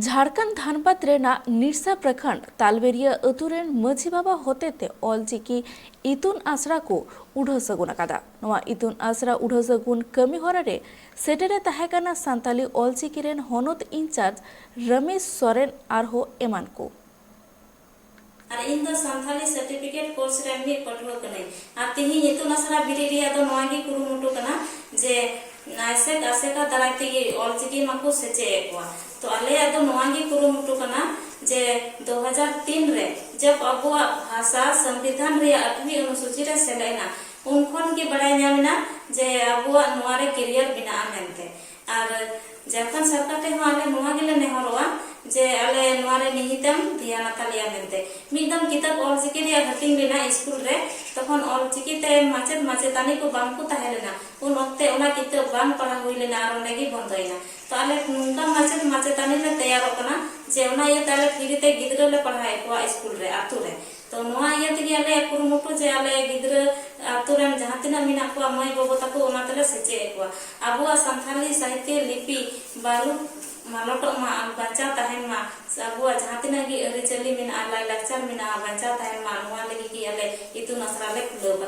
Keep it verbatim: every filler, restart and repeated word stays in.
ᱡᱷᱟᱲᱠᱷᱚᱸᱰ ᱫᱷᱟᱱᱵᱟᱫᱽ ᱨᱮᱱᱟᱜ ᱱᱤᱨᱥᱟ ᱯᱨᱚᱠᱷᱚᱸᱰ ᱛᱟᱞᱵᱮᱨᱤᱭᱟᱹ ᱟᱹᱛᱩ ᱨᱮᱱ ᱢᱟᱹᱡᱷᱤ ᱵᱟᱵᱟ ᱦᱚᱛᱮᱛᱮ ᱚᱞᱪᱤᱠᱤ ᱤᱛᱩᱱ ᱟᱥᱲᱟ ᱠᱚ ᱩᱰᱷᱟᱹᱣ ᱥᱟᱹᱜᱩᱱ ᱟᱠᱟᱫᱟ᱾ ᱱᱚᱣᱟ ᱤᱛᱩᱱ ᱟᱥᱲᱟ ᱩᱰᱷᱟᱹᱣ ᱥᱟᱹᱜᱩᱱ ᱠᱟᱹᱢᱤ ᱦᱚᱨᱟ ᱨᱮ ᱥᱮᱴᱮᱨ ᱮ ᱛᱟᱦᱮᱸ ᱠᱟᱱᱟ ᱥᱟᱱᱛᱟᱞᱤ ᱚᱞᱪᱤᱠᱤ ᱨᱮᱱ ᱦᱚᱱᱚᱛ ᱤᱱᱪᱟᱨᱡᱽ ᱨᱟᱢᱮᱥ ᱥᱚᱨᱮᱱ ᱟᱨᱦᱚᱸ ᱮᱢᱟᱱ ᱠᱚ᱾ ᱟᱨ ᱤᱧ ᱫᱚ ᱥᱟᱱᱛᱟᱞᱤ ᱥᱟᱨᱴᱤᱯᱷᱤᱠᱮᱴ ᱠᱳᱨᱥ ᱨᱮᱱ ᱢᱤᱫ ᱯᱟᱹᱴᱷᱩᱣᱟᱹ ᱠᱟᱹᱱᱟᱹᱧ᱾ ᱟᱨ ᱛᱤᱦᱤᱧ ᱤᱛᱩᱱ ᱟᱥᱲᱟ ᱵᱮᱨᱮᱫ ᱨᱮᱭᱟᱜ ᱫᱚ ᱱᱚᱣᱟ ᱜᱮ ᱠᱩᱨᱩᱢᱩᱴᱩ ᱠᱟᱱᱟ ᱡᱮ ᱟᱥᱮᱠ ᱟᱥᱮᱠᱟ ᱫᱟᱨᱟᱭ ᱛᱮᱜᱮ ᱚᱞᱪᱤᱠᱤ ᱢᱟᱠᱚ ᱥᱮᱪᱮᱫ ᱮᱫ ᱠᱚᱣᱟ᱾ ᱛᱚ ᱟᱞᱮᱭᱟᱜ ᱫᱚ ᱱᱚᱣᱟ ᱜᱮ ᱠᱩᱨᱩᱢᱩᱴᱩ ᱠᱟᱱᱟ ᱡᱮ ᱫᱩ ᱦᱟᱡᱟᱨ ᱛᱤᱱ ᱨᱮ ᱡᱚᱵ ᱟᱵᱚᱣᱟᱜ ᱵᱷᱟᱥᱟ ᱥᱚᱝᱵᱤᱫᱷᱟᱱ ᱨᱮᱭᱟᱜ ᱟᱴᱷᱣᱤ ᱚᱱᱩᱥᱩᱪᱤ ᱨᱮ ᱥᱮᱞᱮᱫ ᱮᱱᱟ, ᱩᱱ ᱠᱷᱚᱱ ᱜᱮ ᱵᱟᱲᱟᱭ ᱧᱟᱢ ᱮᱱᱟ ᱡᱮ ᱟᱵᱚᱣᱟᱜ ᱱᱚᱣᱟ ᱨᱮ ᱠᱮᱨᱤᱭᱟᱨ ᱢᱮᱱᱟᱜᱼᱟ ᱢᱮᱱᱛᱮ᱾ ᱟᱨ ᱡᱷᱟᱲᱠᱷᱚᱸᱰ ᱥᱚᱨᱠᱟᱨ ᱴᱷᱮᱱ ᱦᱚᱸ ᱟᱞᱮ ᱱᱚᱣᱟ ᱜᱮᱞᱮ ᱱᱮᱦᱚᱨᱚᱜᱼᱟ ᱡᱮ ᱟᱞᱮ ᱱᱚᱣᱟ ᱨᱮ ᱱᱤᱦᱤᱛᱮᱢ ᱫᱷᱮᱭᱟᱱ ᱟᱛᱟᱞᱮᱭᱟ ᱢᱮᱱᱛᱮ᱾ ᱢᱤᱫ ᱫᱚᱢ ᱠᱤᱛᱟᱹᱵ ᱚᱞᱪᱤᱠᱤ ᱨᱮᱭᱟᱜ ᱦᱟᱹᱴᱤᱧ ᱞᱮᱱᱟ ᱥᱠᱩᱞ ᱨᱮ, ᱛᱚᱠᱷᱚᱱ ᱚᱞᱪᱤᱠᱤ ᱛᱮ ᱢᱟᱪᱮᱫ ᱢᱟᱪᱮᱛᱟᱹᱱᱤ ᱠᱚ ᱵᱟᱝ ᱠᱚ ᱛᱟᱦᱮᱸ ᱞᱮᱱᱟ᱾ ᱩᱱ ᱚᱠᱛᱮ ᱚᱱᱟ ᱠᱤᱛᱟᱹᱵ ᱵᱟᱝ ᱯᱟᱲᱦᱟᱣ ᱦᱩᱭ ᱞᱮᱱᱟ ᱟᱨ ᱚᱸᱰᱮ ᱜᱮ ᱵᱚᱱᱫᱚᱭᱮᱱᱟ᱾ ᱛᱚ ᱟᱞᱮ ᱱᱚᱝᱠᱟ ᱢᱟᱪᱮᱫ ᱢᱟᱪᱮᱛᱟᱹᱱᱤ ᱞᱮ ᱛᱮᱭᱟᱨᱚᱜ ᱠᱟᱱᱟ ᱡᱮ ᱚᱱᱟ ᱤᱭᱟᱹᱛᱮ ᱟᱞᱮ ᱯᱷᱤᱨᱤ ᱛᱮ ᱜᱤᱫᱽᱨᱟᱹ ᱞᱮ ᱯᱟᱲᱦᱟᱣᱮᱫ ᱠᱚᱣᱟ ᱥᱠᱩᱞ ᱨᱮ, ᱟᱛᱳ ᱨᱮ᱾ ᱛᱚ ᱱᱚᱣᱟ ᱤᱭᱟᱹ ᱛᱮᱜᱮ ᱟᱞᱮᱭᱟᱜ ᱠᱩᱨᱩᱢᱩᱴᱩ ᱡᱮ ᱟᱞᱮ ᱜᱤᱫᱽᱨᱟᱹ ᱟᱛᱳ ᱨᱮᱱ ᱡᱟᱦᱟᱸ ᱛᱤᱱᱟᱹᱜ ᱢᱮᱱᱟᱜ ᱠᱚᱣᱟ ᱢᱟᱹᱭ ᱵᱟᱹᱵᱩ ᱛᱟᱠᱚ ᱚᱱᱟ ᱛᱮᱞᱮ ᱥᱮᱪᱮᱫ ᱮᱫ ᱠᱚᱣᱟ᱾ ᱟᱵᱚᱣᱟᱜ ᱥᱟᱱᱛᱷᱟᱞᱤ ᱥᱟᱦᱤᱛᱭᱚ ᱞᱤᱯᱤ ᱵᱟᱹᱱᱩᱜ ᱢᱟᱞᱚᱴᱚᱜ ᱢᱟ ᱟᱨ ᱵᱟᱧᱪᱟᱣ ᱛᱟᱦᱮᱱ ᱢᱟ, ᱥᱮ ᱟᱵᱚᱣᱟᱜ ᱡᱟᱦᱟᱸ ᱛᱤᱱᱟᱹᱜ ᱜᱮ ᱟᱹᱨᱤᱪᱟᱹᱞᱤ ᱢᱮᱱᱟᱜᱼᱟ, ᱞᱟᱭᱼᱞᱟᱠᱪᱟᱨ ᱢᱮᱱᱟᱜᱼᱟ, ᱵᱟᱧᱪᱟᱣ ᱛᱟᱦᱮᱱ ᱢᱟ, ᱱᱚᱣᱟ ᱞᱟᱹᱜᱤᱫ ᱜᱮ ᱟᱞᱮ ᱤᱛᱩᱱ ᱟᱥᱲᱟ ᱞᱮ ᱠᱷᱩᱞᱟᱹᱣ ᱠᱟᱫᱟ᱾